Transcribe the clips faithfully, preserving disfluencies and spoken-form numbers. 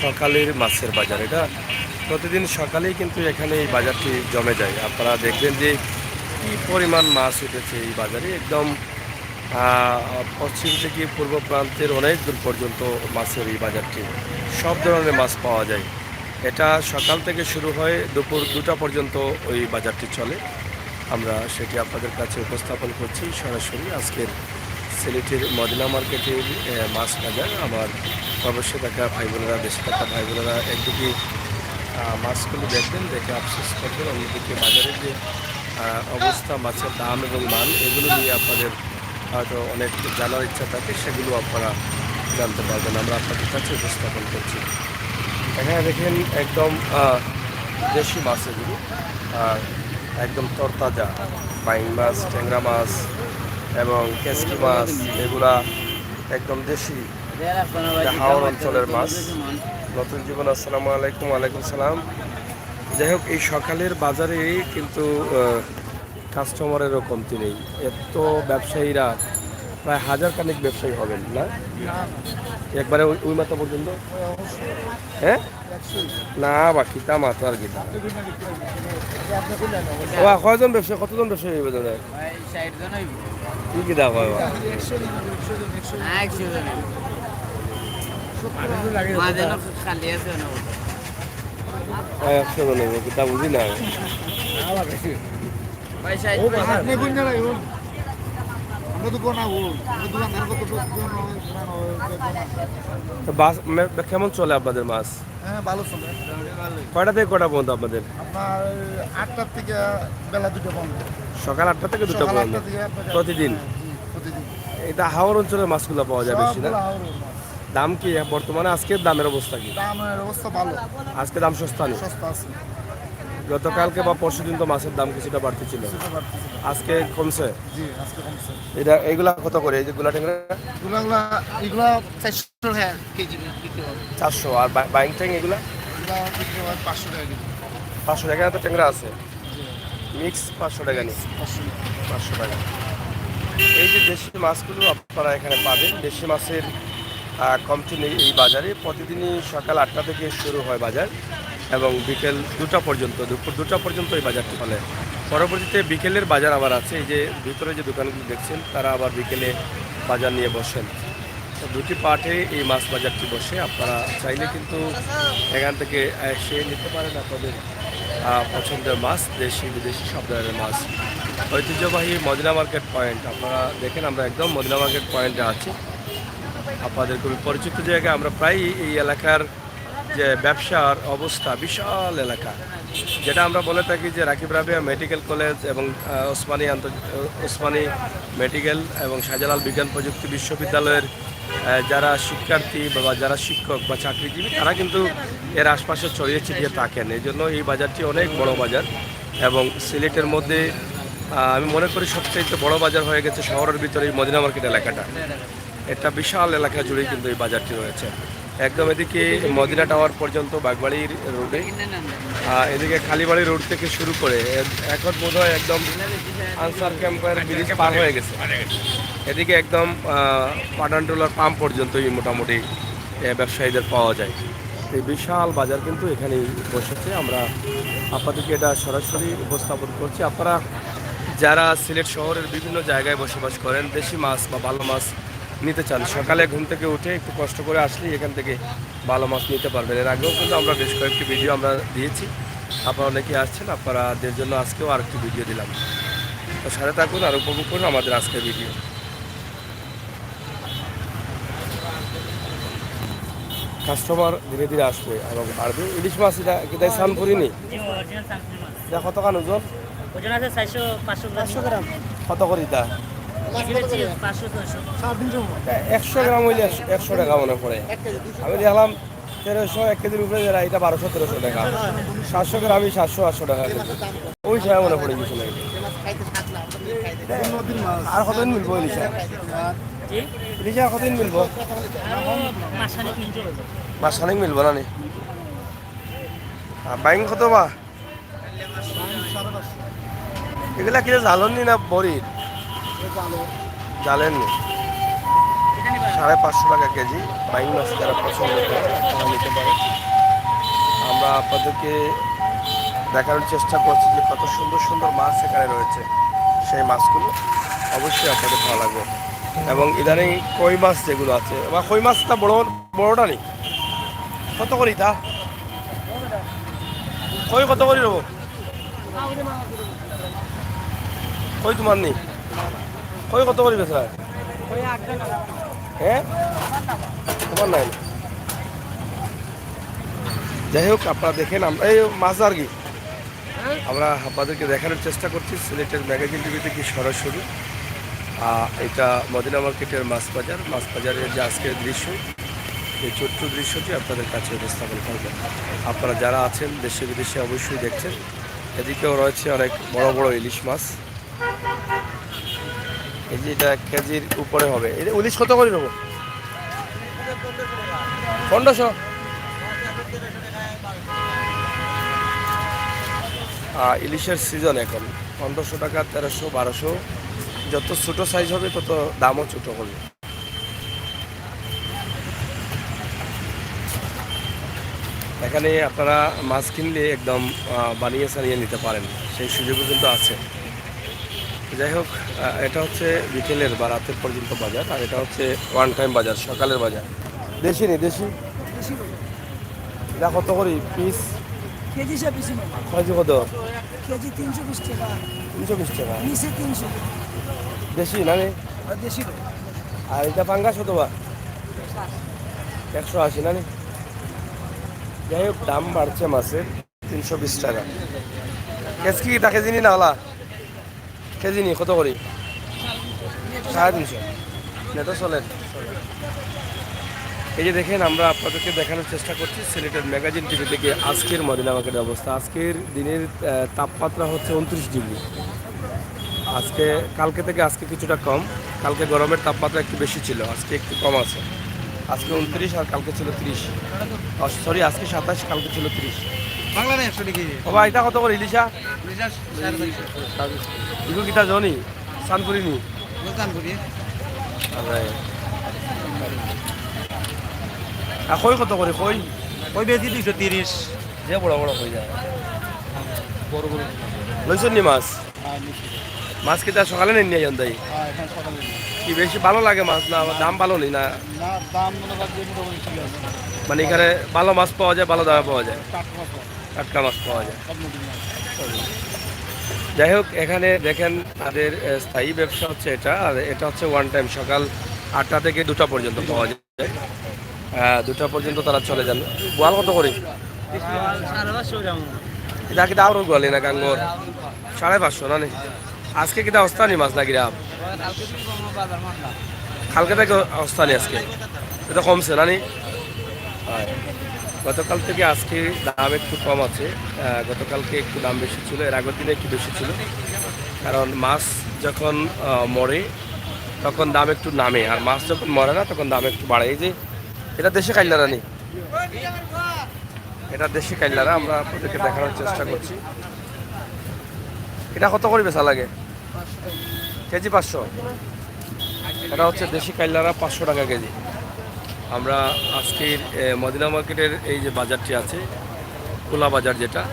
সকালের মাছের বাজার। এটা প্রতিদিন সকালেই কিন্তু এখানে এই বাজারটি জমে যায়। আপনারা দেখবেন যে কি পরিমাণ মাছ উঠেছে এই বাজারে। একদম আহ, পশ্চিম থেকে পূর্ব প্রান্তের অনেক দূর পর্যন্ত মাছের এই বাজারটি, সব ধরনের মাছ পাওয়া যায়। এটা সকাল থেকে শুরু হয়, দুপুর দুটা পর্যন্ত ওই বাজারটি চলে। আমরা সেটি আপনাদের কাছে উপস্থাপন করছি সরাসরি আজকের সিলেটের মদিনা মার্কেটের, আহ, মাছ বাজার। আমার প্রবাসে থাকা ভাই বোনেরা, দেশে থাকা ভাই বোনেরা একদিকে আহ, মাছগুলো দেখবেন, দেখে আফসোস করবেন, অন্যদিকে বাজারের যে আহ, অবস্থা, মাছের দাম এবং মান, এগুলো নিয়ে আপনাদের হয়তো অনেক জানার ইচ্ছা থাকে, সেগুলো আপনারা জানতে পারবেন, আমরা আপনাদের কাছে উপস্থাপন করছি। এখানে দেখেন একদম আহ, দেশি মাছ এগুলো, আর একদম তরতাজা বাইং মাছ, ট্যাংরা মাছ এবং কেসকি মাছ, এগুলা একদম দেশি, এটা হাওর অঞ্চলের মাছ। নতুন জীবন, আসসালামু আলাইকুম। ওয়ালাইকুম সালাম। যাই হোক, এই সকালের বাজারে কিন্তু আহ, কাস্টমারেরও কমতি নেই। এত ব্যবসায়ীরা, প্রায় হাজার খানেক ব্যবসায়ী হবেন না? একবারে ওই, ওই মাথা পর্যন্ত? হ্যাঁ, না বা কিতা মাথা আর কিতা। ও, কয়জন ব্যবসায়ী, কতজন ব্যবসায়ী হইবে দাদা? কি কিতা কয় বা? একশো জন হইবে, কিতা বুঝি না। ভাই, ষাট ও ভাই, পয়সা। আপনি কোন জায়গায়? ও, আমরা তো কোন আগুন? আমরা দোকান ধার করতে তো দোকান হয়, দোকান হয়, দোকান হয়। তো বাস, মে-, কেমন চলে আপনাদের মাছ? হ্যাঁ, ভালো চলে। কয়টা থেকে কয়টা পর্যন্ত আপনাদের? আপনার ওই আটটার থেকে বেলা দুইটা পর্যন্ত। সকাল আটটা থেকে দুইটা সকাল পর্যন্ত? আটটা থেকে আপনার প্রতিদিন? হ্যাঁ, জি, প্রতিদিন। এটা হাওর অঞ্চলের মাছগুলো পাওয়া যায় বেশি না? সবগুলো হাওর মাছ। দাম কি বর্তমানে, আজকের দামের অবস্থা কি? দামের অবস্থা ভালো। আজকে দাম সস্তা নেই? সস্তা আছে। গতকালকে বা পরশু দিন তো মাছের দাম কিছুটা বাড়তি ছিল, কিছুটা বাড়তি ছিল। আজকে কমছে? জি, আজকে কমছে। এটা, এগুলা কত করে, এই যে গুলা ট্যাংরা? এগুলা, এগুলা চারশো টাকা কেজি বিক্রি হয়। চারশো। আর বা-, বাইং ট্যাং এগুলা? এগুলা বিক্রি হয় পাঁচশো টাকা কেজি। পাঁচশো টাকা তো ট্যাংরা আছে? জি। মিক্স পাঁচশো টাকা নি? পাঁচশো টাকা। পাঁচশো টাকা। এই যে দেশি মাছগুলো আপনারা এখানে পাবেন, দেশি মাছের আহ, কমতি নেই এই বাজারে। প্রতিদিনই সকাল আটটা থেকে শুরু হয় বাজার এবং বিকেল দুটা পর্যন্ত, দুপুর দুটা পর্যন্ত এই বাজারটি চলে। পরবর্তীতে বিকেলের বাজার আবার আছে। এই যে ভিতরে যে দোকানগুলো দেখছেন, তারা আবার বিকেলে বাজার নিয়ে বসেন। তো দুটি পার্টে এই মাছ বাজারটি বসে। আপনারা চাইলে কিন্তু এখান থেকে এসে নিতে পারেন আপনাদের আহ, পছন্দের মাছ, দেশি বিদেশি সব ধরনের মাছ। ঐতিহ্যবাহী মদিনা মার্কেট পয়েন্ট, আপনারা দেখেন, আমরা একদম মদিনা মার্কেট পয়েন্টে আছি। আপনাদের খুবই পরিচিত জায়গা। আমরা প্রায়ই এই এলাকার যে ব্যবসার অবস্থা, বিশাল এলাকা, যেটা আমরা বলে থাকি যে রাকিব রাবেয়া মেডিকেল কলেজ এবং আহ, ওসমানী আন্ত-, ওসমানী মেডিকেল এবং শাহজালাল বিজ্ঞান প্রযুক্তি বিশ্ববিদ্যালয়ের আহ, যারা শিক্ষার্থী বা, বা যারা শিক্ষক বা চাকরিজীবী, তারা কিন্তু এর আশপাশে ছড়িয়ে ছিটিয়ে থাকেন। এই জন্য এই বাজারটি অনেক বড় বাজার এবং সিলেটের মধ্যে, আহ, আমি মনে করি সবচেয়ে বড় বাজার হয়ে গেছে শহরের ভিতরে এই মদিনা মার্কেট এলাকাটা। একটা বিশাল এলাকা জুড়েই কিন্তু এই বাজারটি রয়েছে। একদম এদিকে মদিনা টাওয়ার পর্যন্ত বাগবাড়ির রোডে, আহ, এদিকে কালীবাড়ি রোড থেকে শুরু করে এ-, এখন বোধহয় একদম আনসার ক্যাম্পের ব্রিজ পার হয়ে গেছে। এদিকে একদম, আহ, পাঠানটুলার পাম্প পর্যন্তই মোটামুটি, এ, ব্যবসায়ীদের পাওয়া যায়। এই বিশাল বাজার কিন্তু এখানেই বসেছে। আমরা আপনাদেরকে এটা সরাসরি উপস্থাপন করছি। আপনারা যারা সিলেট শহরের বিভিন্ন জায়গায় বসবাস করেন, দেশি মাছ বা ভালো মাছ নিতে চান, সকালে ঘুম থেকে উঠে একটু কষ্ট করে আসলেই এখান থেকে ভালো মাছ নিতে পারবেন। এর আগেও কিন্তু আমরা বেশ কয়েকটি ভিডিও আমরা দিয়েছি, আপনারা অনেকেই আসছেন, আপনাদের জন্য আজকেও আরেকটি ভিডিও দিলাম। তো সাথে থাকুন আর উপভোগ করুন আমাদের আজকের ভিডিও। কাস্টমার ধীরে ধীরে আসবে এবং বাড়বে। ইলিশ মাছ এটা কি তাই সানপুরি নি? জি, অরিজিনাল সানপুরি মাছ। এটা কত খান ওজন? ওজন আছে চারশো, পাঁচশো গ্রাম। পাঁচশো গ্রাম। কত করি এটা? এগুলো জি, পাঁচশো, ছয়শো। একশো গ্রাম হইলে একশো, একশো টাকা মনে পড়ে। আমি দেখলাম তেরোশো, এক কেজির উপরে যারা, এটা বারোশো, তেরোশো টাকা। সাতশো গ্রামই সাতশো, আটশো টাকা কেজি। ওই সময় মনে পড়ে গেছিল। আর কতদিন মিলবো ইলিশ? জি? ইলিশ আর কতদিন মিলবো? আরো মাসখানেক মিলতে হবে। মাসখানেক মিলবো না নি? আর বাইং কত বা? এগুলা কি জালন নি না বড়ির? জালের নি। সাড়ে পাঁচশো টাকা কেজি। বাইং মাছ যারা পছন্দ করে, তারা নিতে পারে। আপনাদেরকে দেখানোর চেষ্টা করছি যে কত সুন্দর সুন্দর মাছ এখানে রয়েছে। সেই মাছগুলো অবশ্যই আপনাদের ভালো লাগবে। এবং ইদানিং কই মাছ যেগুলো আছে, বা কই মাছটা বড়, বড়টা নেই, কত করি তা? কই কত করি নেবো? কই তোমার নেই? কই কত করি বেচা? হ্যাঁ, তোমার নাই। যাই হোক, আপনারা দেখেন, আমরা এই মাছ আর কি, আমরা আপনাদেরকে দেখানোর চেষ্টা করছি সিলেটের ম্যাগাজিন টিভি থেকে সরাসরি। আহ, এটা মদিনা মার্কেটের মাছ বাজার। মাছ বাজারের যে আজকের দৃশ্য, এই ছোট্ট দৃশ্যটি আপনাদের কাছে উপস্থাপন করবেন। আপনারা যারা আছেন দেশে বিদেশে অবশ্যই দেখছেন। এদিকেও রয়েছে অনেক বড় বড় ইলিশ মাছ। এই যে এটা এক কেজির উপরে হবে। এটা ইলিশ কত করি নেবো? পনেরোশো। আহ, ইলিশের সিজন এখন। পনেরোশো টাকা, তেরোশো, বারোশো। যত ছোট সাইজ হবে, তত দামও ছোট হবে। এখানে আপনারা মাছ কিনলে একদম, আহ, বানিয়ে সানিয়ে নিতে পারেন, সেই সুযোগও কিন্তু আছে। যাই হোক, আহ, এটা হচ্ছে বিকেলের বা রাতের পর্যন্ত বাজার, আর এটা হচ্ছে ওয়ান টাইম বাজার, সকালের বাজার। দেশি নি, দেশি? দেশি ভাই। এটা কত করি পিস? কেজি হিসাব বেশি ভাই। কেজি কত? কেজি তিনশো বিশ টাকা। তিনশো বিশ টাকা। নিচে তিনশো। দেশি না নি? আর দেশি ভাই। আর এটা পাঙ্গাস কত বা? একশো আশি না নি? যাই হোক, দাম বাড়ছে মাছের। তিনশো বিশ টাকা। কেসকি কিতা কেজি নি না ওলা? কেজি নি কত করি? সাড়ে তিনশো। নেটো চলে। এই যে দেখেন, আমরা আপনাদেরকে দেখানোর চেষ্টা করছি সিলেটের ম্যাগাজিন টিভি থেকে আজকের মদিনা মার্কেটের অবস্থা। আজকের দিনের, আহ, তাপমাত্রা হচ্ছে ঊনত্রিশ ডিগ্রি। আজকে, কালকে থেকে আজকে কিছুটা কম। কালকে গরমের তাপমাত্রা একটু বেশি ছিল, আজকে একটু কম আছে। আজকে ঊনত্রিশ আর কালকে ছিল ত্রিশ। সরি, আজকে সাতাশ, কালকে ছিল ত্রিশ। বাংলা নাই একশো টাকা। বাবা, এটা কত করি ইলিশা? ইলিশা সাড়ে চারশো। ইগু কিতা জনি? সানপুরি নি? চানপুরি। আরে। আর কই কত করি কই? কই বেশি দুইশো তিরিশ। যে বড় বড় কই যায়। বড় বড়। লইছেন নি মাছ? হ্যাঁ, নিশ্চয়ই। মাছ কিতা সকালে নেন নিয়ে যান তাই? হ্যাঁ, হ্যাঁ, সকালে নিয়ে। কি বেশি ভালো লাগে মাছ না? দাম ভালো নেই না? না, দাম মনে হয় যে মোটামুটি ঠিক আছে। মানে এখানে ভালো মাছ পাওয়া যায়, ভালো দামে পাওয়া যায়? টাটকা মাছ পাওয়া যায়। টাটকা মাছ পাওয়া যায়। সব নদীর মাছ। যাই হোক, এখানে দেখেন তাদের, আহ, স্থায়ী ব্যবসা হচ্ছে এটা, আর এটা হচ্ছে ওয়ান টাইম, সকাল আটটা থেকে দুটা পর্যন্ত পাওয়া যায়। আহ, দুটা পর্যন্ত তারা চলে যান। বোয়াল কত করি? সাড়ে পাঁচশো গ্রাম। এটা কিতা আউরর গোয়ালি না গাঙ্গর? সাড়ে পাঁচশো না নি? আজকে কিতা অস্তানি মাছ না কিরাম? কালকে থেকে অস্তানি আজকে। এটা কমছে না নি? হয়। গতকাল থেকে আজকে দাম একটু কম আছে। আহ, গতকালকে একটু দাম বেশি ছিল, এর আগের দিনে একটু বেশি ছিল। কারণ মাছ যখন, আহ, মরে, তখন দাম একটু নামে, আর মাছ যখন মরে না, তখন দাম একটু বাড়ে। এই যে এটা দেশি কাইল্লারা নি? এটা দেশি কাইল্লারা, আমরা আপনাদেরকে দেখানোর চেষ্টা করছি। এটা কত করি বেচা লাগে? কেজি পাঁচশো। এটা হচ্ছে দেশি কাইল্লারা, পাঁচশো টাকা কেজি। আমরা আজকের, এ, মদিনা মার্কেটের এই যে বাজারটি আছে, খোলা বাজার যেটা,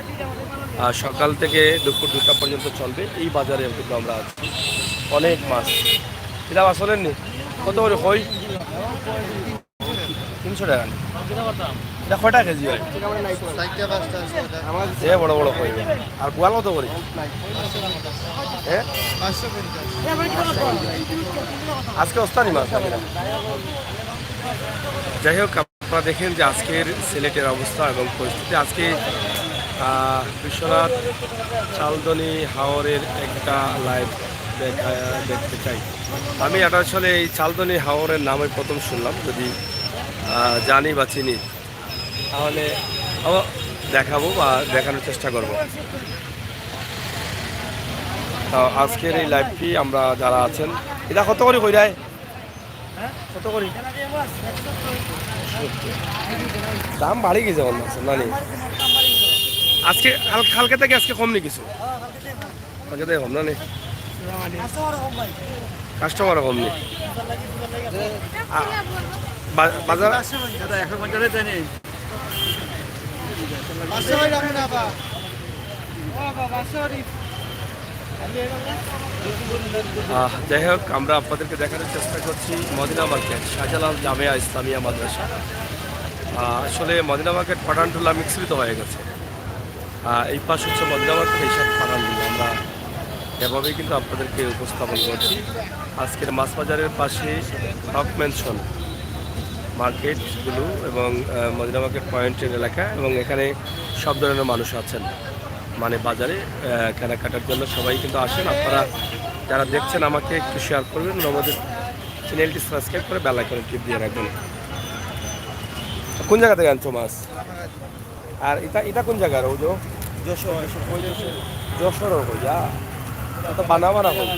আহ, সকাল থেকে দুপুর দুটা পর্যন্ত চলবে, এই বাজারে কিন্তু আমরা আছি। অনেক মাছ। এটা আসলে নি? কত করে কই? তিনশো টাকা নি? এটা কয়টা কেজি হয়? চারটা, পাঁচটা, ছয়টা। যে বড় বড় কই। আর বোয়াল কত করি? হ্যাঁ? আজকে অস্তানি মাছ নাকি না? যাই হোক, আপনারা দেখেন যে আজকের সিলেটের অবস্থা এবং পরিস্থিতি। আজকে, আহ, বিশ্বনাথ চালদনি হাওরের একটা লাইভ দেখা, দেখতে চাই। আমি এটা আসলে এই চালদনি হাওরের নামই প্রথম শুনলাম, যদি, আহ, জানি বা চিনি, তাহলে আবার দেখাবো বা দেখানোর চেষ্টা করব। তো আজকের এই লাইভটি আমরা যারা আছেন, এটা কত করে কইরায়? কত করি? দাম বাড়ি গেছে আমার মাছের, না নি? আজকে কাল-, কালকে থেকে আজকে কম নি কিছু? কালকে থেকে কম না নি? কাস্টমার কম নি? আ, বা-, বাজার আহ, যাই হোক, আমরা আপনাদেরকে দেখানোর চেষ্টা করছি মদিনা মার্কেট, শাহজালাল জামিয়া ইসলামিয়া মাদ্রাসা। আহ, আসলে মদিনা মার্কেট পাঠানটুলা মিশ্রিত হয়ে গেছে। আহ, এই পাশ হচ্ছে মদিনা মার্কেট, এই সাইড পাঠানটুলা। আমরা এভাবেই কিন্তু আপনাদেরকে উপস্থাপন করছি। আজকের মাছ বাজারের পাশে হক ম্যানশন মার্কেটগুলো এবং, আহ, মদিনা মার্কেট পয়েন্টের এলাকা, এবং এখানে সব ধরনের মানুষ আছেন, মানে বাজারে, আহ, কেনাকাটার জন্য সবাই কিন্তু আসেন। আপনারা যারা দেখছেন আমাকে একটু শেয়ার করবেন, আর আমাদের চ্যানেলটি সাবস্ক্রাইব করে বেল আইকনে টিপ দিয়ে রাখবেন। কোন জায়গা থেকে আনছো মাছ? আর এটা, এটা কোন জায়গার? ওই যে যশোর, যশোর, ওই যশোর। যশোর, ওই যা। এটা তো বানা বানা হয়।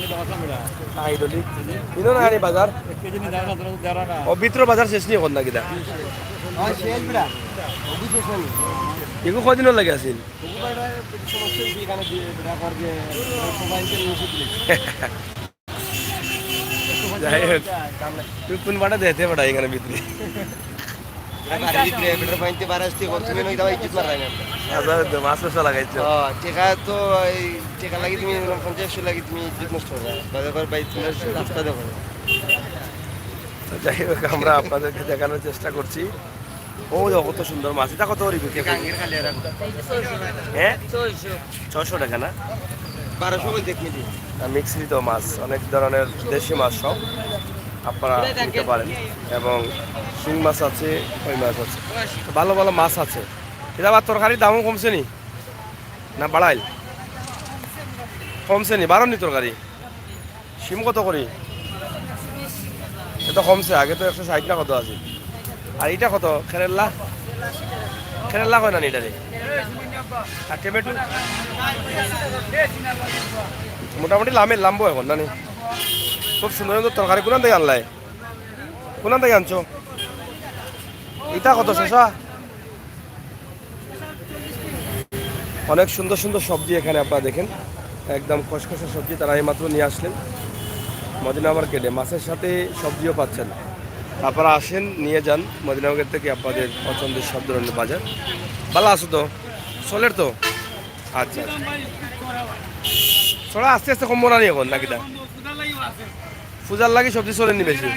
আই ডলি। ইনো না আনি বাজার? ও, ভিতরে বাজার শেষ নিয়ে কর না কিতা? এগু কদিনর লাগে আছিল? যাই হোক, তুই কোন বাটা দেতে পারা এখানে ভিতরে? আরে ভিতরে, ভিতরে পানিতে বার আসতে কর, তুমি নইতা ভাই ইজ্জত মারাই না। আচ্ছা, তো মাছ মাছ লাগাইছো। হ্যাঁ, টেকা তো এই টেকা লাগি তুমি পঞ্চাশ লাগি তুমি ইজ্জত নষ্ট করো। বাজার ভাই তুমি রাস্তা দেখো। তো যাই হোক, আমরা আপনাদেরকে দেখানোর চেষ্টা করছি। ও দেখো কত সুন্দর মাছ, এটা কত করে বিক্রি করে? হ্যাঁ, ছয়শো টাকা না? বারোশো করে দেখি দি। মিশ্রিত মাছ, অনেক ধরনের দেশি মাছ সব আপনারা নিতে পারেন। এবং শিং মাছ আছে, কই মাছ আছে, তো ভালো ভালো মাছ আছে। এটা আবার তরকারির দামও কমছে নি না বাড়াইল? কমছে নি, বাড়ার নি তরকারি? শিম কত করি? এটা কমছে, আগে তো একশো ষাট না কত আছে। আর এটা কত? খেরেল্লা? খেরেল্লা কয় না নি এটারে? আর টমেটো? মোটামুটি লামে লাম্বো এখন, না নি? খুব সুন্দর সুন্দর তরকারি। কোনান থেকে আনলাই? কোনান থেকে আনছো? এটা কত শশা? অনেক সুন্দর সুন্দর সবজি এখানে আপনারা দেখেন, একদম খসখসে সবজি তারা এইমাত্র নিয়ে আসলেন মদিনা মার্কেটে। মাছের সাথে সবজিও পাচ্ছেন, আপনারা আসেন, নিয়ে যান মদিনা মার্কেট থেকে আপনাদের পছন্দের সব ধরনের বাজার। ভালো আছো তো? চলের তো? আচ্ছা, আচ্ছা। চলা আস্তে আস্তে কমবো না নি এখন, নাকি দা? পূজার লাগি সবজি চলেনি বেশি।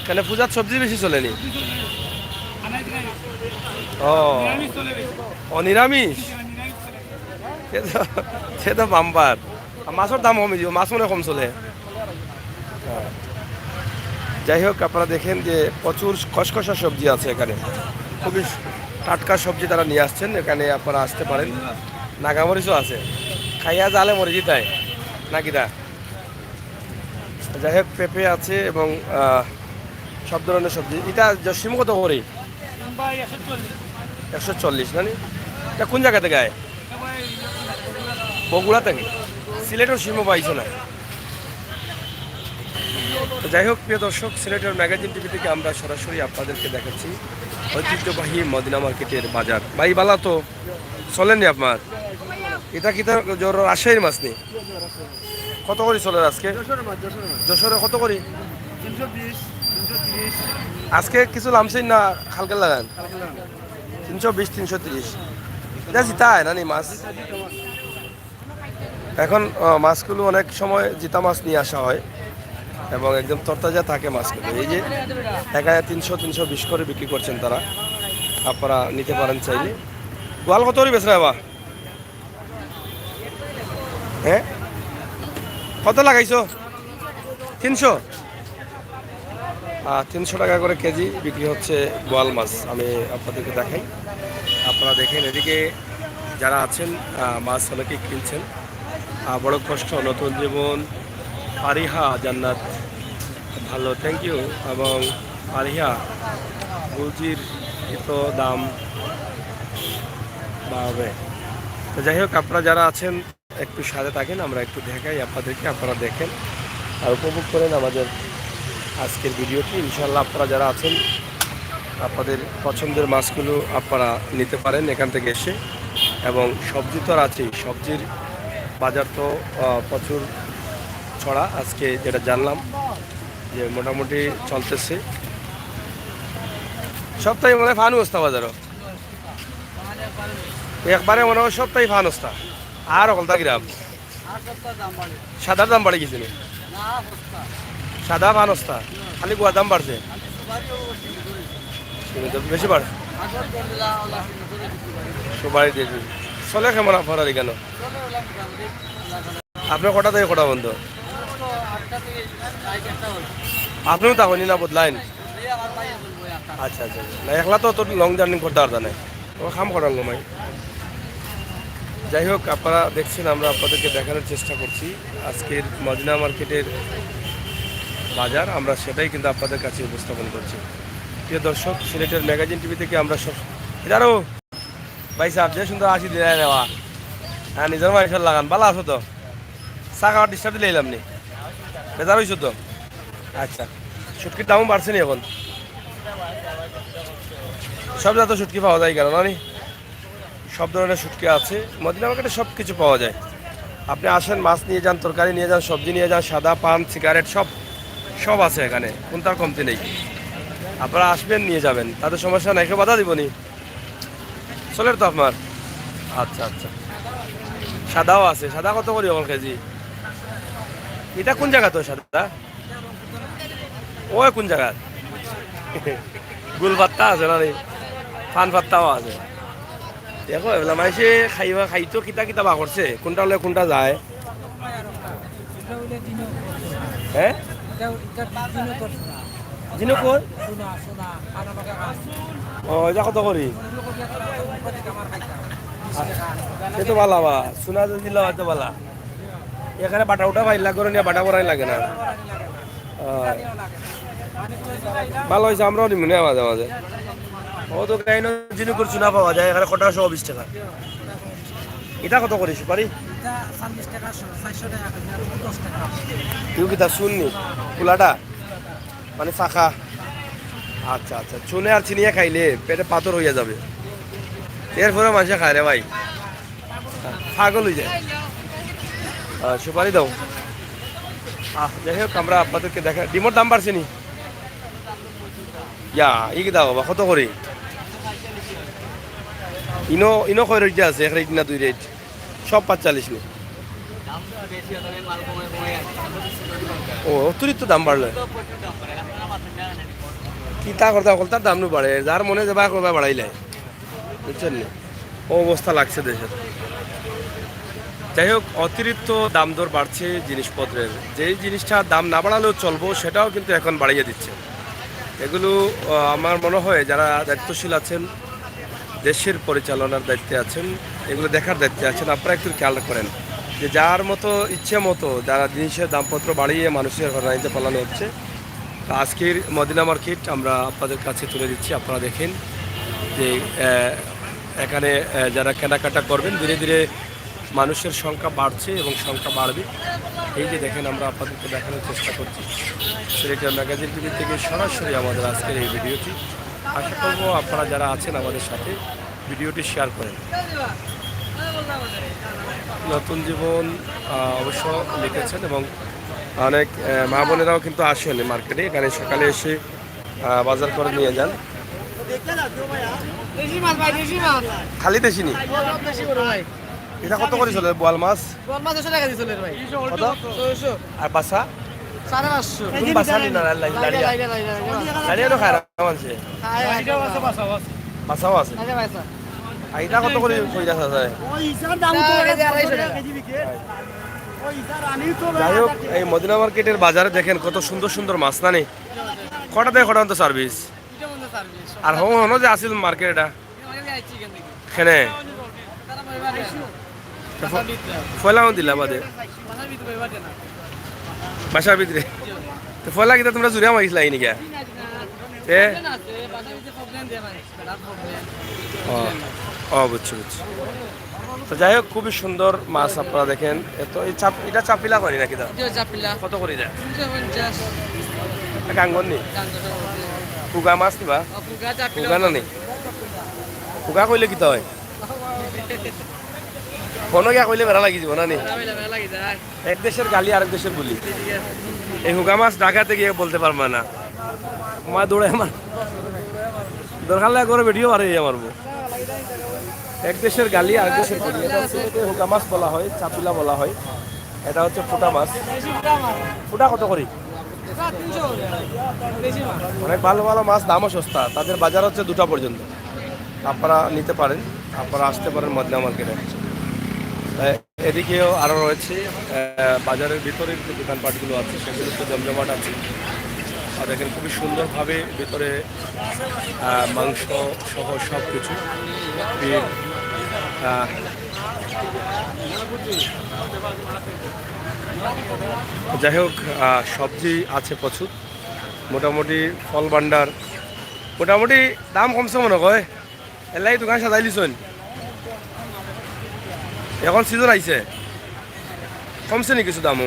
কেন, পূজার সবজি বেশি চলেনি? ও। ও, নিরামিষ? সে তো, সে তো বাম্পার। আর মাছর দাম কমে দিও, মাছ মনে হয় কম চলে। হ্যাঁ। যাই হোক, আপনারা দেখেন যে প্রচুর খসখসা সবজি আছে এখানে, খুবই টাটকা সবজি তারা নিয়ে আসছেন। এখানে আপনারা আসতে পারেন। নাগামরিচও আছে, খাইয়া জালে মরে জিতায় নাকি দা। যাই হোক, পেঁপে আছে এবং, আহ, সব ধরনের সবজি। এটা যে শিম কত করে? একশো চল্লিশ, না নি? এটা কোন জায়গা থেকে আয়? বগুড়া থেকে। সিলেটের শিমও পাইছো না। তো যাই হোক, প্রিয় দর্শক, সিলেটের ম্যাগাজিন টিভি থেকে আমরা সরাসরি আপনাদেরকে দেখাচ্ছি ঐতিহ্যবাহী মদিনা মার্কেটের বাজার। ভাই, বালা তো? চলেনি আপনার? এটা কি তার জোর রাজশাহীর মাছ নি? কত করি চলের আজকে? যশোরের মাছ, যশোরের মাছ। যশোরে কত করি? তিনশো বিশ, তিনশো তিরিশ। আজকে কিছু লামছেন না, হালকা লাগান? হালকা লাগান। তিনশো বিশ, তিনশো তিরিশ। এটা জিতা হয় না নি মাছ? এখন, আহ, মাছগুলো অনেক সময় জিতা মাছ নিয়ে আসা হয় এবং একদম তরতাজা থাকে মাছগুলো। এই যে এখানে তিনশো, তিনশো বিশ করে বিক্রি করছেন তারা, আপনারা নিতে পারেন চাইলে। গোয়াল কত করে বেচরা এবার? হ্যাঁ, কত লাগাইছো? তিনশো। আহ, তিনশো টাকা করে কেজি বিক্রি হচ্ছে বোয়াল মাছ। আমি আপনাদেরকে দেখাই, আপনারা দেখেন। এদিকে যারা আছেন, আহ, মাছ অনেকেই কিনছেন। আহ, বড় কষ্ট, নতুন জীবন, ফারিহা জান্নাত, ভালো, থ্যাংক ইউ। এবং ফারিহা বুলজির এত দাম বাড়বে। তো যাই হোক, আপনারা যারা আছেন, একটু সাথে থাকেন, আমরা একটু দেখাই আপনাদেরকে, আপনারা দেখেন আর উপভোগ করেন আমাদের আজকের ভিডিওটি। ইনশাআল্লাহ, আপনারা যারা আছেন, আপনাদের পছন্দের মাছগুলো আপনারা নিতে পারেন এখান থেকে এসে। এবং সবজি তো আর আছেই, সবজির বাজার তো, আহ, প্রচুর ছড়া। আজকে যেটা জানলাম যে মোটামুটি চলতেছে, সপ্তাহে মনে হয় ফানু বস্তা বাজারও। একবারে মনে হয় সবটাই ফানস্তা। আর অকলতা কিরাম? সাদার দাম বাড়ি গেছে নি? সাদা ফানস্তা, খালি গুয়ার দাম বাড়ছে। কিন্তু বেশি বাড়ে। সুপারি দিয়ে দিন। চলে কেমন আপনার এখানে? আপনার কটা থেকে কটা বন্ধ? আপনিও তখনই না বদলাইন? আচ্ছা, আচ্ছা, আচ্ছা। না, একলা তো অত লং জার্নি করতে পারতা না। ও কাম করার সময়। যাই হোক, আপনারা দেখছেন, আমরা আপনাদেরকে দেখানোর চেষ্টা করছি আজকের মদিনা মার্কেটের বাজার, আমরা সেটাই কিন্তু আপনাদের কাছে উপস্থাপন করছি। প্রিয় দর্শক, সিলেটের ম্যাগাজিন টিভি থেকে আমরা সব, এদারো ভাই সাহেব, যে সুন্দর আশি দিলাই নেওয়া, হ্যাঁ, নিজের মানুষের লাগান, ভালো আছো তো? চা খাওয়ার ডিস্টার্ব দিলে এলাম নি, বেজার হইছো তো? আচ্ছা, শুটকির দামও বাড়ছে নি এখন? সব জাত শুটকি পাওয়া যায় কেন না নি? সব ধরনের শুটকি আছে মদিনা মার্কেটে, সব কিছু পাওয়া যায়। আপনি আসেন, মাছ নিয়ে যান, তরকারি নিয়ে যান, সবজি নিয়ে যান, সাদা পান, সিগারেট, সব, সব আছে এখানে, কোনটার কমতি নেই। আপনারা আসবেন, নিয়ে যাবেন, তাদের সমস্যা নাই, কেউ বাধা দিব নি। চলের তো আপনার? আচ্ছা, আচ্ছা। সাদাও আছে, সাদা কত করি এখন কেজি? এটা কোন জায়গা তো সাদা? ওই কোন জায়গা? গুল পাত্তা আছে না নি? পান পাত্তাও আছে। দেখো, এগুলা মাইসে খাইবা, খাইতো কিতা কিতা বা করছে, কোনটা হলে কোনটা যায়? হ্যাঁ? জিনো কই? ও, এটা কত করি? এ তো ভালা বা, সোনা যদি দিলে হয়তো ভালা। এখানে বাটা উঠা পাইলা করে নিয়ে বাটা করাই লাগে না। আহ, ভালো হয়েছে, আমরাও নিমু না মাঝে মাঝে। ও তো কাহিনী জিনো করি সোনা পাওয়া যায়, এখানে কটা সহ বিশ টাকা। এটা কত করি সুপারি? এটা চল্লিশ টাকা, চারশো টাকা কেজি, আর দশ টাকা। কেউ কি তা শুননি? খোলাটা? মানে শাখা। আচ্ছা, আচ্ছা, চুনে আর চিনিয়ে খাইলে পেটে পাথর হইয়া যাবে। এরপরে মানুষে খায় রে ভাই, পাগল হয়ে যায়। আহ, সুপারি দাও। আহ, যাই হোক, আমরা আপনাদেরকে দেখা, ডিমর দাম বাড়ছে নি? ইয়া, ই কিতা বাবা, কত করি? ইনো, ইনো কয় রেট আছে, এক রেট না দুই রেট? সব পাঁচচল্লিশ নি? ও, অতিরিক্ত দাম বাড়লে। কিতা করতা, অকলতার দাম নু বাড়ে, যার মনে যেবা করবা বাড়াইলে, বুঝছেন নি? ও অবস্থা লাগছে দেশের। যাই হোক, অতিরিক্ত দাম দর বাড়ছে জিনিসপত্রের, যেই জিনিসটা দাম না বাড়ালেও চলবো, সেটাও কিন্তু এখন বাড়িয়ে দিচ্ছে। এগুলো, আহ, আমার মনে হয় যারা দায়িত্বশীল আছেন, দেশের পরিচালনার দায়িত্বে আছেন, এগুলো দেখার দায়িত্বে আছেন, আপনারা একটু খেয়াল করেন যে যার মতো ইচ্ছে মতো যারা জিনিসের দামপত্র বাড়িয়ে মানুষের হয়রানিতে ফেলানো হচ্ছে। তো আজকের মদিনা মার্কেট আমরা আপনাদের কাছে তুলে দিচ্ছি। আপনারা দেখেন যে, আহ, এখানে, আহ, যারা কেনাকাটা করবেন, ধীরে ধীরে মানুষের সংখ্যা বাড়ছে এবং সংখ্যা বাড়বে। এই যে দেখেন, আমরা আপনাদেরকে দেখানোর চেষ্টা করছি সিলেটের ম্যাগাজিন টিভি থেকে সরাসরি আমাদের আজকের এই ভিডিওটি। আশা করব আপনারা যারা আছেন আমাদের সাথে, ভিডিওটি শেয়ার করেন। নতুন জীবন, আহ, অবশ্য লিখেছেন এবং অনেক, আহ, মা বোনেরাও কিন্তু আসেন এই মার্কেটে। এখানে সকালে এসে, আহ, বাজার করে নিয়ে যান। দেশি মাছ ভাই, দেশি মাছ। খালি দেশি নি? সব দেশি বড় ভাই। এটা কত করি চলে বোয়াল মাছ? বোয়াল মাছ দুশো টাকা কেজি চলে ভাই। কত? ছয়শো। আর বাসা? সাড়ে পাঁচশো। কোন বাসা নি না? লাইলা, লাইলা, লাইলা। লাইলা, লাইলা। লাইলা এনো খায় না মানষে? খায়, খায়। বাসাও আছে। লাইলা বাসা। আর এটা কত করি কইরা আছে? ওই ইসার দাম তো এটা কেজি আড়াইশো টাকা। কেজি বিকে। ওই ইসার আনি তো যাই হোক, এই মদিনা মার্কেটের বাজারে দেখেন কত সুন্দর সুন্দর মাছ, না নি? কটা থেকে কটা পর্যন্ত সার্ভিস? দুইটা পর্যন্ত সার্ভিস। আর হো-, হনো যে আছিল মার্কেট এটা? এখানে? তারা পরিবার আইসো। তো ফ-, পয়লাও দিলা বাদে? বাসার ভিতরে পরিবার দেনা। বাসার ভিতরে? তো পয়লা কিতা তোমরা জুড়ে আমার ইসলাই নিকা? এ? প্রবলেম আছে, বাসার ভিতরে প্রবলেম দেয় মানে, বেড়ার প্রবলেম। ও, ও, বুঝছি, বুঝছি। তো যাই হোক, খুবই সুন্দর মাছ আপনারা দেখেন। এত এই চাপ, এটা চাপিলা করি নাকি দা? এটা চাপিলা। কত করি দেয়? তিনশো পঞ্চাশ। এটা গাঙ্গন নি? গাঙ্গন। কুগা মাছ নিবা? ও, কুগা চাপিলা। কুগা না নি? কুগা কইলে কিতা হয়? কোনো গিয়া কইলে বেড়া লাগি যাব না নি? বেড়া লাগি যায়। এক দেশের গালি আরেক দেশের বুলি। ঠিক আছে। এই হুগা মাছ ঢাকাতে গিয়ে বলতে পারবা না। মা দৌড়ে আমার। দরকার লাগে করে ভিডিও বানাই আমার বউ। এক দেশের গালি আর এক দেশের কলি। এটা সিলেটে হুগা মাছ বলা হয়, চাপিলা বলা হয়। এটা হচ্ছে ফুটা মাছ। ফুটা কত করি? অনেক ভালো ভালো মাছ, দামও সস্তা। তাদের বাজার হচ্ছে দুটা পর্যন্ত, আপনারা নিতে পারেন, আপনারা আসতে পারেন মদিনা মার্কেটে। এদিকেও আরও রয়েছে, আহ, বাজারের ভিতরে যে দোকানপাটগুলো আছে, সেগুলো তো জমজমাট আছে। আর দেখেন, খুবই সুন্দরভাবে ভিতরে, আহ, মাংস সহ সব কিছু। যাই হোক, আহ, সবজি আছে প্রচুর, মোটামুটি ফল ভাণ্ডার, মোটামুটি দাম কমছে মনে হয়। এলাই দোকান সাজাইলিছইন, এখন সিজন আইছে, কমছে নি কিছু দাম?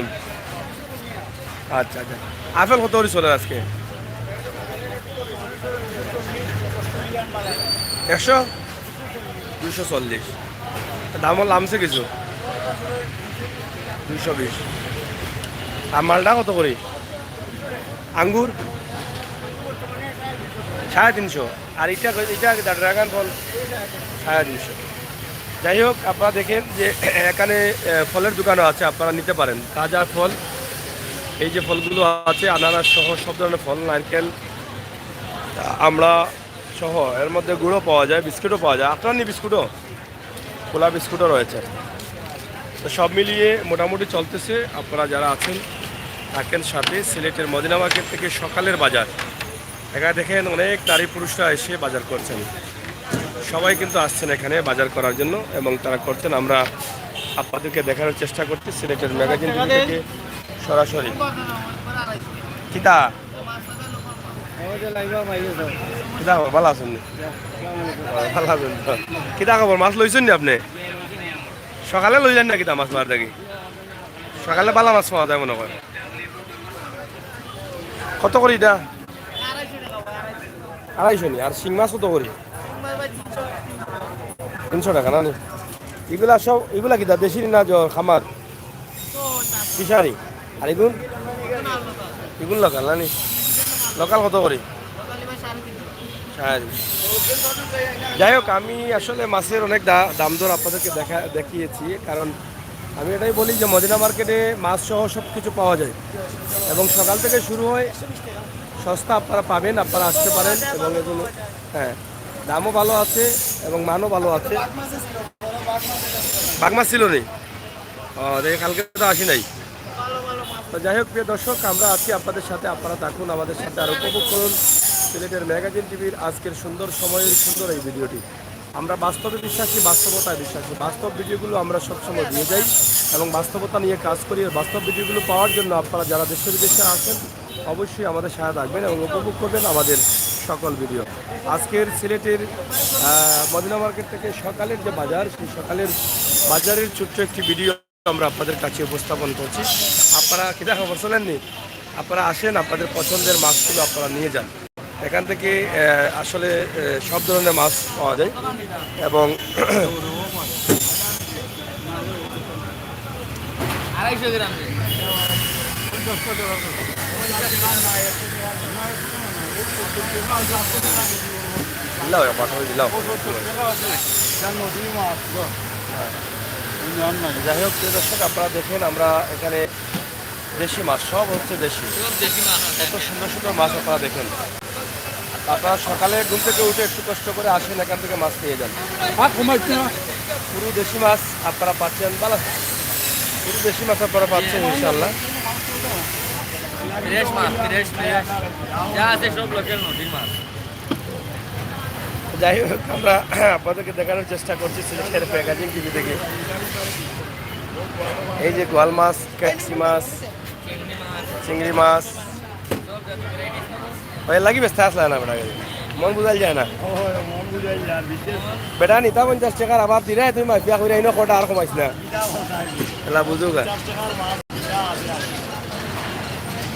আচ্ছা, আচ্ছা। আপেল কত করে চলে আজকে? একশো? দুইশো চল্লিশ। দামও লামছে কিছু, দুইশো বিশ। আর মালটা কত করি? আঙ্গুর সাড়ে তিনশো। আর এটা, এটা ড্রাগন ফল সাড়ে তিনশো। যাই হোক, আপনারা দেখেন যে এখানে, আহ, ফলের দোকানও আছে, আপনারা নিতে পারেন তাজা ফল। এই যে ফলগুলো আছে, আনারস সহ সব ধরনের ফল, নারকেল, আমরা সহ, এর মধ্যে গুড়ও পাওয়া যায়, বিস্কুটও পাওয়া যায়, আফরানি বিস্কুটও, খোলা বিস্কুটও রয়েছে। তো সব মিলিয়ে মোটামুটি চলতেছে। আপনারা যারা আছেন, থাকেন সাথে সিলেটের মদিনা মার্কেট থেকে সকালের বাজার। এখানে দেখেন, অনেক নারী পুরুষরা এসে বাজার করছেন, সবাই কিন্তু আসছেন এখানে বাজার করার জন্য এবং তারা করছেন। আমরা আপনাদেরকে দেখানোর চেষ্টা করছি সিলেটের ম্যাগাজিন টিভি থেকে সরাসরি। কিতা? কিতা খবর, ভালা আছইন নি? ও, ভালা আছইন তো। কিতা খবর, মাছ লইছইন নি আপনে? সকালে লইলেন না কিতা মাছ মার দেখি? সকালে ভালা মাছ পাওয়া যায় মনে হয়। কত করি এটা? আড়াইশো নি। আর শিং মাছ কত করি? তিনশো টাকা না নি? এগুলা সব, এগুলা কিতা দেশি না জ-, খামার? ফিশারি। আর এগুন? এগুন লোকাল না নি? লোকাল কত করি? সাড়ে তিনশো। যাই হোক, আমি আসলে মাছের অনেক দা-, দাম দর আপনাদেরকে দেখা, দেখিয়েছি, কারণ আমি এটাই বলি যে মদিনা মার্কেটে মাছ সহ সব কিছু পাওয়া যায় এবং সকাল থেকে শুরু হয়, সস্তা আপনারা পাবেন, আপনারা আসতে পারেন এবং এগুলো, হ্যাঁ, দামও ভালো আছে এবং মানও ভালো আছে। বাগমা ছিল নি? ও, দেখি কালকে তো আসি নাই। তো যাই হোক, প্রিয় দর্শক, আমরা আছি আপনাদের সাথে, আপনারা থাকুন আমাদের সাথে আর উপভোগ করুন সিলেটের ম্যাগাজিন টিভির আজকের সুন্দর সময়ের সুন্দর এই ভিডিওটি। আমরা বাস্তবে বিশ্বাসী, বাস্তবতায় বিশ্বাসী। বাস্তব ভিডিওগুলো আমরা সবসময় দিয়ে যাই এবং বাস্তবতা নিয়ে কাজ করি। আর বাস্তব ভিডিওগুলো পাওয়ার জন্য আপনারা যারা দেশে বিদেশে আছেন, অবশ্যই আমাদের সাথে থাকবেন এবং উপভোগ করবেন আমাদের সকল ভিডিও। আজকের সিলেটের, আহ, মদিনা মার্কেট থেকে সকালের যে বাজার, সেই সকালের বাজারের ছোট্ট একটি ভিডিও আমরা আপনাদের কাছে উপস্থাপন করছি। আপনারা কিতা খবর, চলেননি? আপনারা আসেন, আপনাদের পছন্দের মাছগুলো আপনারা নিয়ে যান। এখান থেকে, আহ, আসলে, আহ, সব ধরনের মাছ পাওয়া যায় এবং আড়াইশো গ্রাম। দিলাও, এক পাঁচ দিলাও। যাই হোক, প্রিয় দর্শক, আপনারা দেখেন, আমরা এখানে দেশি মাছ, সব হচ্ছে দেশি। সব দেশি মাছ আছে। এত সুন্দর সুন্দর মাছ আপনারা দেখেন। আপনারা সকালে ঘুম থেকে উঠে একটু কষ্ট করে আসেন, এখান থেকে মাছ নিয়ে যান। আর কমাইতে না। পুরো দেশি মাছ আপনারা পাচ্ছেন, ভালো, পুরো দেশি মাছ আপনারা পাচ্ছেন ইনশাল্লাহ। ফ্রেশ মাছ, ফ্রেশ, ফ্রেশ। যা আছে সব লোকাল নদীর মাছ। যাই হোক, আমরা আপনাদেরকে দেখানোর চেষ্টা করছি সিলেটের ম্যাগাজিন টিভি থেকে। এই যে গোয়াল মাছ, ক্যাটসি মাছ, চিংড়ি মাছ, ভাই লাগি ব্যস্ত আসলে না বেটা, মন বুঝাইল যায় না। বেটা নিতা পঞ্চাশ টাকার, আবার দিলে তুমি মাফিয়া কইরা ইনো কটা আর কমাইছ না। এলা বুঝুক আর।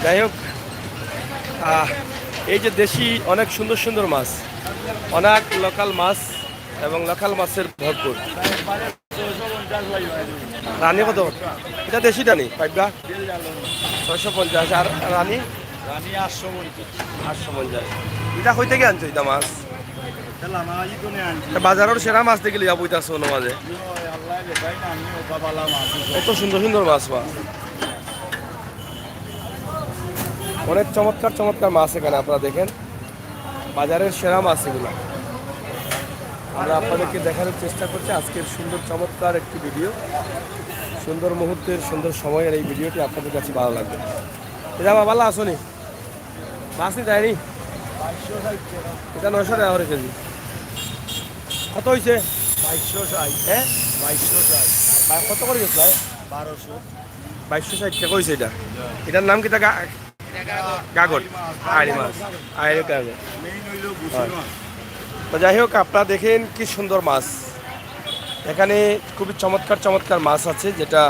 যাই হোক, আহ, এই যে দেশি অনেক সুন্দর সুন্দর মাছ, অনেক লোকাল মাছ এবং লোকাল মাছের ভরপুর। রানি কত? এটা দেশিটা নি, পাইবা? ছয়শো পঞ্চাশ। আর রানি? রানি আটশো পঞ্চাশ। আটশো পঞ্চাশ। এটা কই থেকে আনছো এটা মাছ? তা বাজারর সেরা মাছ দেখি লইয়া বইতাছো অনো মাঝে। কত সুন্দর সুন্দর মাছ বা। অনেক চমৎকার চমৎকার মাছ এখানে আপনারা দেখেন। বাজারের সেরা মাছ এগুলা। আমরা আপনাদেরকে দেখানোর চেষ্টা করছি আজকের সুন্দর চমৎকার একটি ভিডিও। সুন্দর মুহূর্তের সুন্দর সময়ের এই ভিডিওটি আপনাদের কাছে ভালো লাগবে। এ বাবা, ভালা আছো নি? মাছ নি যায়নি? এটা নয়শো টাকা করে কেজি। কত হইছে? বাইশশো ষাট। হ্যাঁ? বাইশশো ষাট। বা-, কত করে গেছিল? বারোশো। বাইশশো ষাট টাকা হইছে এটা। এটার নাম কিতা? গা-, গাগর। আড়ি মাছ। আড়ি গাগর। তো যাই হোক, আপনারা দেখেন কি সুন্দর মাছ। এখানে খুবই চমৎকার চমৎকার মাছ আছে, যেটা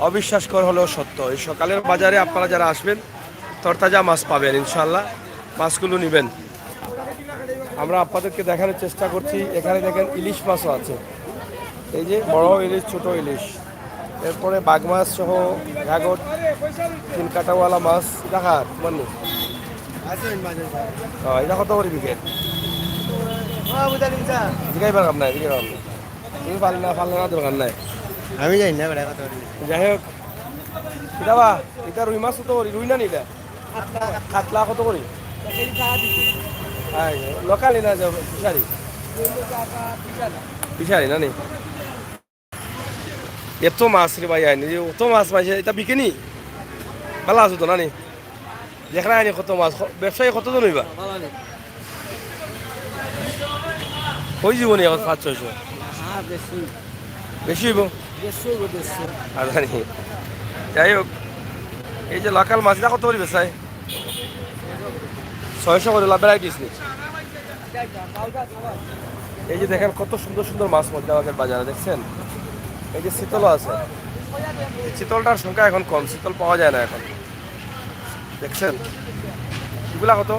অবিশ্বাসকর হলেও সত্য। এই সকালের বাজারে আপনারা যারা আসবেন, তরতাজা মাছ পাবেন ইনশাআল্লাহ। মাছগুলো নিবেন। আমরা আপনাদেরকে দেখানোর চেষ্টা করছি। এখানে দেখেন, ইলিশ মাছও আছে। এই যে বড় ইলিশ, ছোট ইলিশ, এরপরে বাঘ মাছ সহ গাগর, তিন কাটাওয়ালা মাছ। দেখা তোমার নেই। হ্যাঁ, এটা কত করে বিকেট? জিগাইবার কাম নাই, জিগাইবার কাম নাই। তুমি পারলে না, পারলে না, দরকার নাই। আমি জানি না বেটা কত করে। যাই হোক, এটা বা, এটা রুই মাছ কত করি? রুই না নি এটা? কাতলা কত করি? হ্যাঁ, লোকালি না, যে ফিশারি? ফিশারি না নি? এত মাছ রে ভাই, আইনি যে অত মাছ পাইছে, এটা বিকে নি? ভালা আছো তো না নি? দেখরা আইনি কত মাছ, ক-, ব্যবসায়ী কতজন হইবা? ভালা নি? হয়ে জীবনে এখন পাঁচ ছয়শো। হ্যাঁ, বেশি। বেশি হইব? দেড়শো হইব, দেড়শো। আর জানি। যাই হোক, এই যে লোকাল মাছ, এটা কত করে বেচায়? ছয়শো করে, ভ্যারাইটিস নি? এই যে দেখেন, কত সুন্দর সুন্দর মাছ মদিনাবাগের বাজারে, দেখছেন? এই যে চিতলও আছে। এই চিতলটার সংখ্যা এখন কম, চিতল পাওয়া যায় না এখন। দেখছেন? এগুলা কত?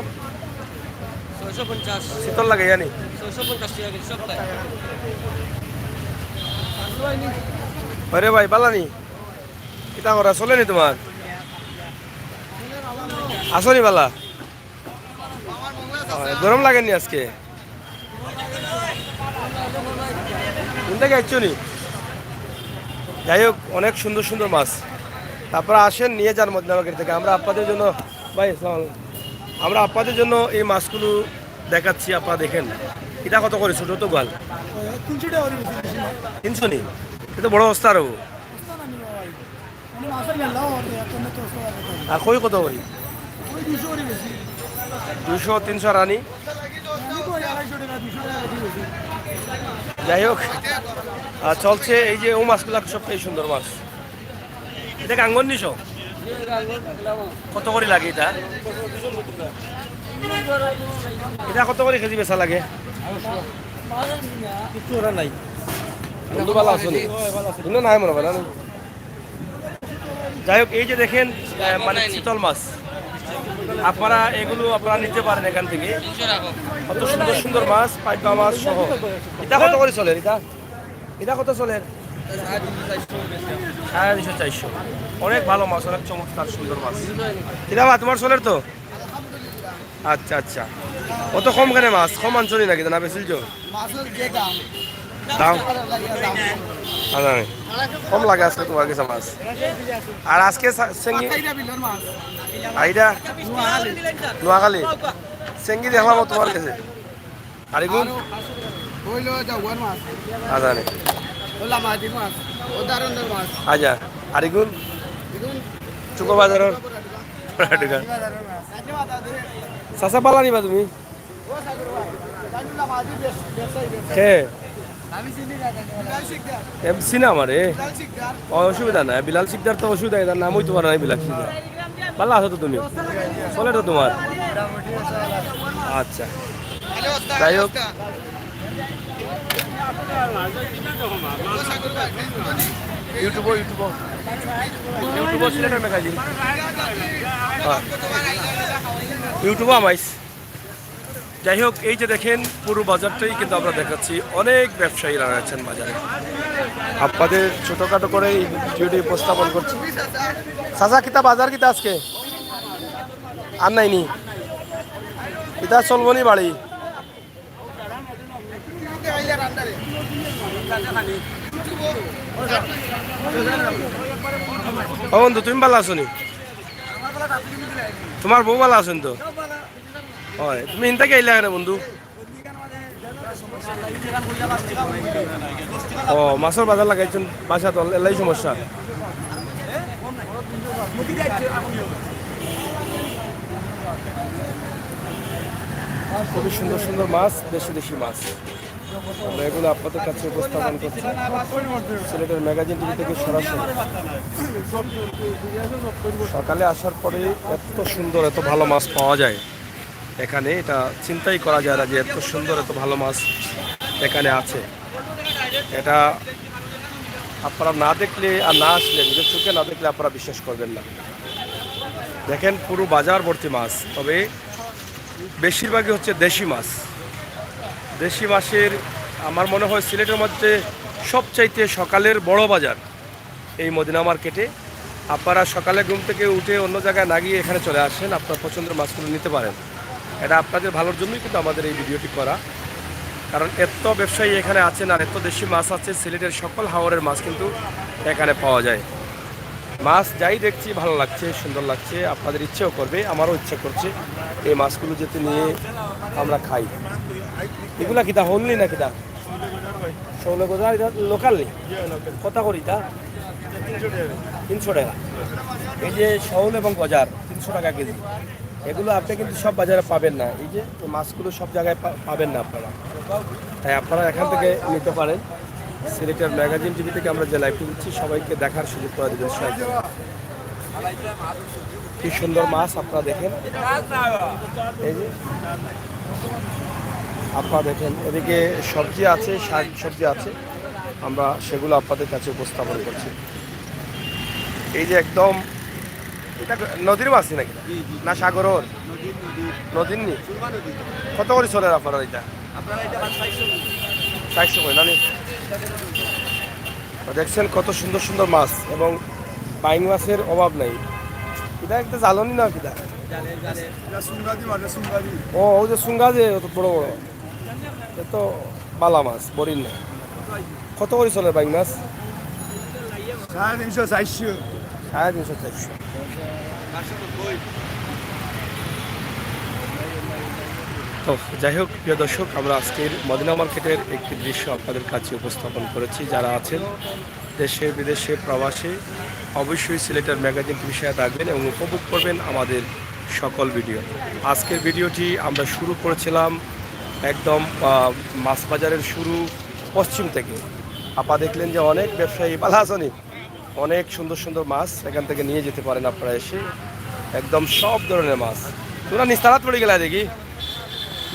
ছয়শো পঞ্চাশ। চিতল লাগে, জানি? ছয়শো পঞ্চাশ টাকা কেজি, সব তাই। আরে ভাই, ভালা নি? কিতা করা, চলে নি তোমার? আছো নি ভালা? ও, গরম লাগেনি আজকে? কোন থেকে আসছো নি? যাই হোক, অনেক সুন্দর সুন্দর মাছ। তারপরে আসেন, নিয়ে যান মদিনাবাগের থেকে। আমরা আপনাদের জন্য, ভাই, আসসালামু আলাইকুম। আমরা আপনাদের জন্য এই মাছগুলো দেখাচ্ছি, আপনারা দেখেন। এটা কত করে ছোট তো গোয়াল? তিনশো টাকা করে বেশি, বেশি না। তিনশো নি? এটা তো বড় অবস্থা আরো। অবস্থা না নিয়ে ভাই। মানে মাছের মেলাও হবে, এত না তো অবস্থা হবে তো। আর কই কত করি? ওই দুশো করে বেশি। দুশো, তিনশো রানি? রানি তো ওই আড়াইশো টাকা, দুশো টাকা কেজি বেশি। যাই হোক, আর চলছে এই যে ও মাছগুলা সবচেয়ে সুন্দর মাছ। এটা গাঙ্গন নিশো? কত করে লাগে এটা? এটা কত করে কেজি বেচা লাগে? কিচ্ছু ওরা নাই। বন্ধু ভালো আছো নি? বন্ধু নাই মনে হয় না? যাই হোক, এই যে দেখেন, আহ, মানে চিতল মাছ, আপনারা এগুলো আপনারা নিতে পারেন এখান থেকে। কত সুন্দর সুন্দর মাছ, পাইপা মাছ সহ। এটা কত করে চলে এটা? এটা কত চলের? সাড়ে তিনশো, চারশো। অনেক ভালো মাছ, অনেক চমৎকার, সুন্দর মাছ। কিতা বা, তোমার চলের তো? আচ্ছা, আচ্ছা। অত কম কেনে মাছ? কম আনছো নি নাকি? না, বেশি তো? মাছের যে দাম। দাম? আচ্ছা, কম লাগে আজকে তোমার কাছে মাছ। আর আজকে সা-, সেঙ্গি? আচ্ছা, এটা বিলর মাছ। আর এটা? নোয়াখালী। নোয়াখালী। সেঙ্গি দেখলাম তোমার কাছে। আরিগুন? আরো হইলো জাগুয়ার মাছ। আচ্ছা, নে। ওলা মাটির মাছ। ও দারুণের মাছ। আচ্ছা, আরিগুন? ইগুন চুকো বাজারর? বাজারর মাছ। চাচা পালা নিবা তুমি? ও সাগর ভাই, জানি না, মাঝে বেশ, ব্যবসায়ী, ব্যবসায়ী। কে? আমি চিনি না, জানি না। বিলাল শিকদার। এম, চিনা আমারে? বিলাল শিকদার। ও, অসুবিধা নাই, বিলাল শিকদার তো অসুবিধা নাই, তার নাম হইতে পারে না বিলাল শিকদার। ভালো আছো তো তুমি? চলে তো তোমার? আচ্ছা। যাই হোক। ইউটিউবও, ইউটিউবও। ইউটিউবও সিলেটের ম্যাগাজিন। হ্যাঁ। ইউটিউবও আমাইস। যাই হোক, এই যে দেখেন, পুরো বাজারটাই কিন্তু আমরা দেখাচ্ছি, অনেক ব্যবসায়ীরা রয়েছেন বাজারে। আপনাদের ছোটখাটো করে এই ভিডিওটি উপস্থাপন করছি। চাচা, কিতা বাজার কিতা আজকে? আর নাইনি? ইতা চলবো নি বাড়ি? ও বন্ধু, তুমি ভালা আছো নি? তুমার বউ ভালা আছইন তো? অয়, তুমি ইন থাকি আইলা কেনে বন্ধু? ও, মাছর বাজার লাগাইছইন বাসাত, এলাই সমস্যা। খুবই সুন্দর সুন্দর মাছ, দেশি দেশি মাছ। আমরা এগুলো আপনাদের কাছে উপস্থাপন করছি সিলেটের ম্যাগাজিন টিভি থেকে সরাসরি। সকালে আসার পরে এত সুন্দর, এত ভালো মাছ পাওয়া যায় এখানে, এটা চিন্তাই করা যায় না যে এত সুন্দর, এত ভালো মাছ এখানে আছে। এটা আপনারা না দেখলে আর না আসলে, নিজের চোখে না দেখলে আপনারা বিশ্বাস করবেন না। দেখেন, পুরো বাজার ভর্তি মাছ, তবে বেশিরভাগই হচ্ছে দেশি মাছ। দেশি মাছের, আমার মনে হয়, সিলেটের মধ্যে সবচাইতে সকালের বড় বাজার এই মদিনা মার্কেটে। আপনারা সকালে ঘুম থেকে উঠে অন্য জায়গায় না গিয়ে এখানে চলে আসেন, আপনার পছন্দের মাছগুলো নিতে পারেন। এটা আপনাদের ভালোর জন্যই কিন্তু আমাদের এই ভিডিওটি করা, কারণ এত ব্যবসায়ী এখানে আছেন আর এত দেশি মাছ আছে, সিলেটের সকল হাওরের মাছ কিন্তু এখানে পাওয়া যায়। মাছ যাই দেখছি, ভালো লাগছে, সুন্দর লাগছে, আপনাদের ইচ্ছেও করবে, আমারও ইচ্ছা করছে এই মাছগুলো যাতে নিয়ে আমরা খাই। এগুলা কিতা, হলনি না কিতা? শৌল গজার, এটা লোকাল নি? কত করি তা? তিনশো টাকা। এই যে শৌল এবং গজার, তিনশো টাকা কেজি। এগুলো আপনি কিন্তু সব বাজারে পাবেন না। এই যে মাছগুলো সব জায়গায় পা-, পাবেন না আপনারা, তাই আপনারা এখান থেকে নিতে পারেন। সিলেটের ম্যাগাজিন টিভি থেকে আমরা যে লাইভটি দিচ্ছি, সবাইকে দেখার সুযোগ করে দেবেন সবাইকে। কি সুন্দর মাছ আপনারা দেখেন, এই যে আপনারা দেখেন, এদিকে সবজি আছে, শাক সবজি আছে, আমরা সেগুলো আপনাদের কাছে উপস্থাপন করছি। এই যে একদম, এটা নদীর মাছ নাকি? জি, জি। না সাগরর? নদীর, নদীর। নদীর নি? সুরমা নদী। কত করি চলের আপনারা এটা? আপনারা এটা মাছ চারশো করি। চারশো করি না নি? তো দেখছেন কত সুন্দর সুন্দর মাছ, এবং বাইং মাছের অভাব নাই। এটা একটা জালনি না কিতা? জালে, জালে। এটা সুঙ্গাদি মাছ, সুঙ্গাদি। ও, ওই যে সুঙ্গা যে অত বড় বড়, এ তো বালা মাছ, বড়ির না। কত করি চলের বাইং মাছ? সাড়ে তিনশো, চারশো। সাড়ে তিনশো, চারশো। তো যাই হোক, প্রিয় দর্শক, আমরা আজকের মদিনা মার্কেটের একটি দৃশ্য আপনাদের কাছে উপস্থাপন করেছি। যারা আছেন দেশে বিদেশে প্রবাসে, অবশ্যই সিলেটের ম্যাগাজিন টিভির সাথে থাকবেন এবং উপভোগ করবেন আমাদের সকল ভিডিও। আজকের ভিডিওটি আমরা শুরু করেছিলাম একদম, আহ, মাছ বাজারের শুরু পশ্চিম থেকে। আপা দেখলেন যে অনেক ব্যবসায়ী, ভালা আছো নি? অনেক সুন্দর সুন্দর মাছ এখান থেকে নিয়ে যেতে পারেন আপনারা এসে, একদম সব ধরনের মাছ। তোমরা নিস্তালাত পড়ি গেলায় দেখি,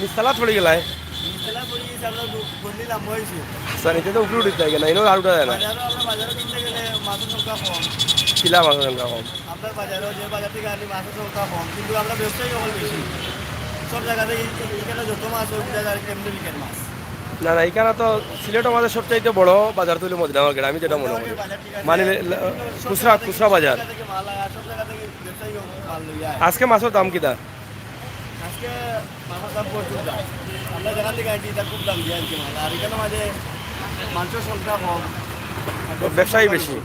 নিস্তালাত পড়ি গেলায়। নিস্তালাত পড়ি গেছে, আমরা দু-, গন্ডি লম্বা হয়েছে। আচ্ছা, নিতে তো উপরে উঠে যায় না, এনে আর উঠা যায় না। বাজারও, আমরা বাজারও কিনতে গেলে মাছের সংখ্যা কম। কিলা মাছের সংখ্যা কম? আপনার বাজারও, যে বাজার থেকে আনি, মাছের সংখ্যা কম, কিন্তু আমরা ব্যবসায়ী হল বেশি। সব জায়গাতে এই, এখানে যত মাছ হয়, বুঝা যায় কেমনি বিকেল মাছ। না, না, এখানে তো সিলেটের মাঝে সবচাইতে বড় বাজার তো হইলো মদিনা মার্কেট, আমি যেটা মনে করি। বাজার ঠিক আছে। মানে, লে-, লে-, খুচরা, খুচরা বাজার। সব জায়গা থেকে মাল আয়, আর সব জায়গা থেকে ব্যবসায়ী মাল লইয়া আয়। আজকে মাছের দাম কিতা? আজকে মাছের দাম প্রচুর দাম। আমরা যেখান থেকে আনছি, এটা খুব দাম দিয়ে আনছি মাল। আর এখানে মাঝে মাংসের সংখ্যা কম। ব্যবসায়ী বেশি।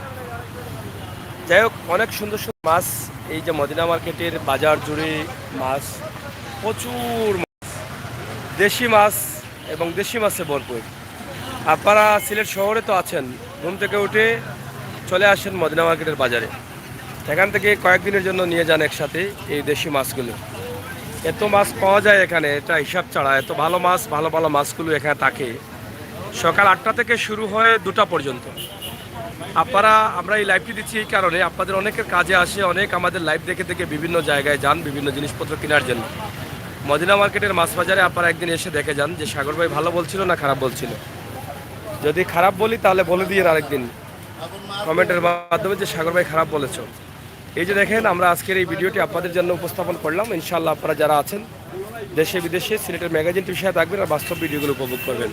যাই হোক, অনেক সুন্দর সুন্দর মাছ। এই যে মদিনা মার্কেটের বাজার জুড়ে মাছ, প্রচুর মাছ, দেশি মাছ এবং দেশি মাছে ভরপুর। আপনারা সিলেট শহরে তো আছেন, ঘুম থেকে উঠে চলে আসেন মদিনা মার্কেটের বাজারে, এখান থেকে কয়েকদিনের জন্য নিয়ে যান একসাথে এই দেশি মাছগুলো। এত মাছ পাওয়া যায় এখানে, এটা হিসাব ছাড়া। এত ভালো মাছ, ভালো ভালো মাছগুলো এখানে থাকে। সকাল আটটা থেকে শুরু হয় দুটা পর্যন্ত। আপনারা, আমরা এই লাইভটি দিচ্ছি এই কারণে, আপনাদের অনেকের কাজে আসে, অনেক আমাদের লাইভ দেখে দেখে বিভিন্ন জায়গায় যান বিভিন্ন জিনিসপত্র কেনার জন্য। মদিনা মার্কেটের মাছ বাজারে আপনারা একদিন এসে দেখে যান যে সাগর ভাই ভালো বলছিল না খারাপ বলছিল। যদি খারাপ বলি, তাহলে বলে দিয়ে আরেকদিন কমেন্টের মাধ্যমে যে সাগর ভাই খারাপ বলেছো। এই যে দেখেন, আমরা আজকের এই ভিডিওটি আপনাদের জন্য উপস্থাপন করলাম। ইনশাআল্লাহ, আপনারা যারা আছেন দেশে বিদেশে, সিলেটের ম্যাগাজিন টিভির সাথে থাকবেন আর বাস্তব ভিডিওগুলো উপভোগ করবেন।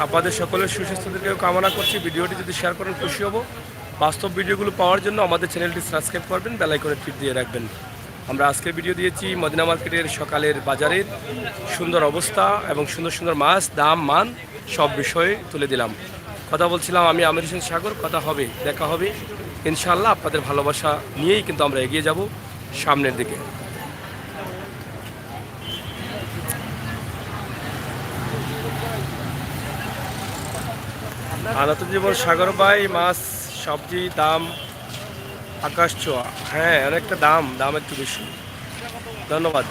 আপনাদের সকলের সুস্বাস্থ্য দীর্ঘায়ু কামনা করছি। ভিডিওটি যদি শেয়ার করেন, খুশি হব। বাস্তব ভিডিওগুলো পাওয়ার জন্য আমাদের চ্যানেলটি সাবস্ক্রাইব করবেন, বেল আইকনে ক্লিক দিয়ে রাখবেন। আমরা আজকের ভিডিও দিয়েছি মদিনা মার্কেটের সকালের বাজারের সুন্দর অবস্থা এবং সুন্দর সুন্দর মাছ, দাম, মান। সব বিষয়ে তুলে দিলাম। কথা বলছিলাম আমি আমির হোসেন সাগর, কথা হবে, দেখা হবে ইনশাআল্লাহ। আপনাদের ভালোবাসা নিয়েই কিন্তু আমরা এগিয়ে যাব সামনের দিকে। আনন্দ জীবন সাগর ভাই, মাছ সবজি দাম আকাশ ছোঁয়া। হ্যাঁ, অনেকটা দাম, দাম একটু বেশি। ধন্যবাদ।